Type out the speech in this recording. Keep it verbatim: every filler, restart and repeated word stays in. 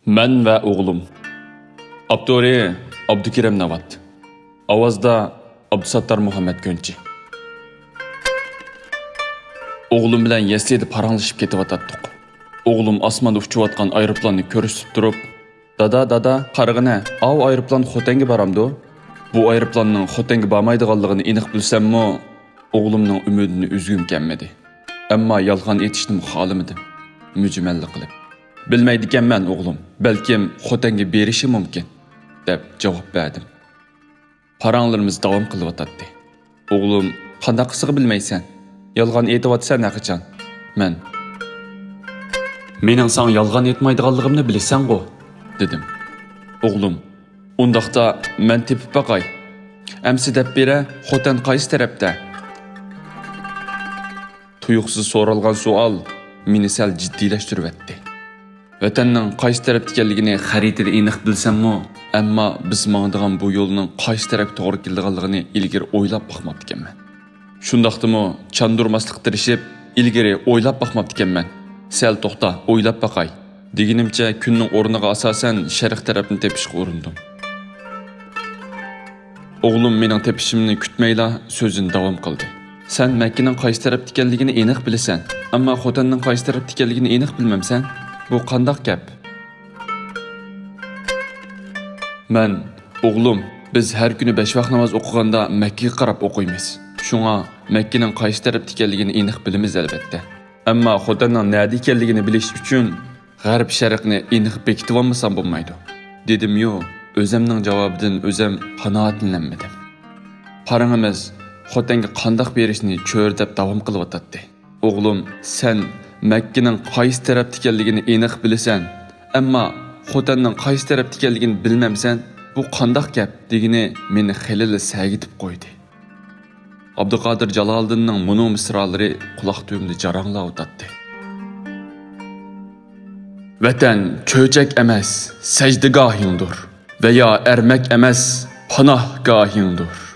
مەن ۋە ئوغلۇم. ئاپتورى: ئابدۇكېرىم ناۋات. ئاۋازدا: ئابدۇساتتار مۇھەممەت كۆنچى. ئوغلۇم بىلەن يەسلىدە پاراڭلىشىپ كېتىۋاتاتتۇق. ئوغلۇم ئاسماندا ئۇچۇۋاتقان ئايروپىلاننى كۆرسىتىپ تۇرۇپ: «دادا، دادا، قارىغىنە، ئاۋۇ ئايروپىلان خوتەنگە بارامدۇ؟ بۇ ئايروپىلاننىڭ خوتەنگە بارمايدىغانلىقىنى ئېنىق بىلسەممۇ.» ئوغلۇمنىڭ ئۈمىدىنى ئۈزگۈم كەلمىدى. ئەمما يالغان ئېيتىشنىمۇ خالىمىدىم. مۈجمەللا قىلىپ: «بىلمەيدىكەنمەن، ئوغلۇم، بەلكىم خوتەنگە بېرىشى مۇمكىن» دەپ جاۋاب بەردىم. پاراڭلىرىمىز داۋام قىلىۋاتاتتى. ئوغلۇم: «قانداققىسىغا بىلمەيسەن؟ يالغان ئېيتىۋاتىسەن ھەقىچان.» مەن: «مېنىڭ ساڭا يالغان ئېيتمايدىغانلىقىمنى بىلىسەنغۇ؟» دېدىم. ئوغلۇم: «ئۇنداقتا مەن تېپىپ باقاي. ئەمسە دەپ بېرە، خوتەن قايسى تەرەپتە؟» تۇيۇقسىز سورالغان سوئال مېنى سەل جىددىيلەشتۈرۈۋەتتى. ۋەتەننىڭ قايسى تەرەپتە ئىكەنلىكىنى خەرىتىدە ئېنىق بىلسەممۇ، ئەمما بىز ماڭىدىغان بۇ يولنىڭ قايسى تەرەپكە توغرا كېلىدىغانلىقىنى ئىلگىرى ئويلاپ باقماپتىكەنمەن. شۇنداقتىمۇ چاندۇرماسلىققا تىرىشىپ، ئىلگىرى ئويلاپ باقماپتىكەنمەن. «سەل توختا، ئويلاپ باقاي» دېگىنىمچە، كۈننىڭ ئورنىغا ئاساسەن شەرق تەرەپنى تېپىشقا ئۇرۇندۇم. ئوغلۇم مېنىڭ تېپىشىمنى كۈتمەيلا سۆزىنى داۋام قىلدى. «سەن مەككىنىڭ قايسى تەرەپتە ئىكەنلىكىنى ئېنىق بىلىسەن، ئەمما خوتەننىڭ قايسى تەرەپتە ئىكەنلىكىنى ئېنىق بىلمەمسەن؟ بۇ قانداق گەپ؟» مەن: «ئوغلۇم، بىز ھەر كۈنى بەش ۋاق ناماز ئوقۇغاندا مەككىگە قاراپ ئوقۇيمىز. شۇڭا مەككىنىڭ قايسى تەرەپتە ئىكەنلىكىنى ئېنىق بىلىمىز، ئەلۋەتتە. ئەمما خوتەننىڭ نەدە ئىكەنلىكىنى بىلىش ئۈچۈن غەرب شەرقنى ئېنىق بېكىتىۋالمىسام بولمايدۇ» دېدىميۇ، ئۆزەمنىڭ جاۋابىدىن ئۆزەم قانائەتلىنەلمىدىم. پاراڭىمىز خوتەنگە قانداق بېرىشنى چۆرىدەپ داۋام قىلىۋاتاتتى. ئوغلۇم: «سەن مەككىنىڭ قايسى تەرەپتە ئىكەنلىكىنى ئېنىق بىلىسەن، ئەمما خوتەننىڭ قايسى تەرەپتە ئىكەنلىكىنى بىلمەمسەن؟ بۇ قانداق گەپ؟» دېگىنى مېنى خېلىلا سەگىتىپ قويدى. ئابدۇقادىر جالالىدىننىڭ مۇنۇ مىسرالىرى قۇلاق تۈۋىمدە جاراڭلاۋاتاتتى. ۋەتەن چۆچەك ئەمەس، سەجدىگاھىڭدۇر، ۋە يا ئەرمەك ئەمەس، پاناھگاھىڭدۇر.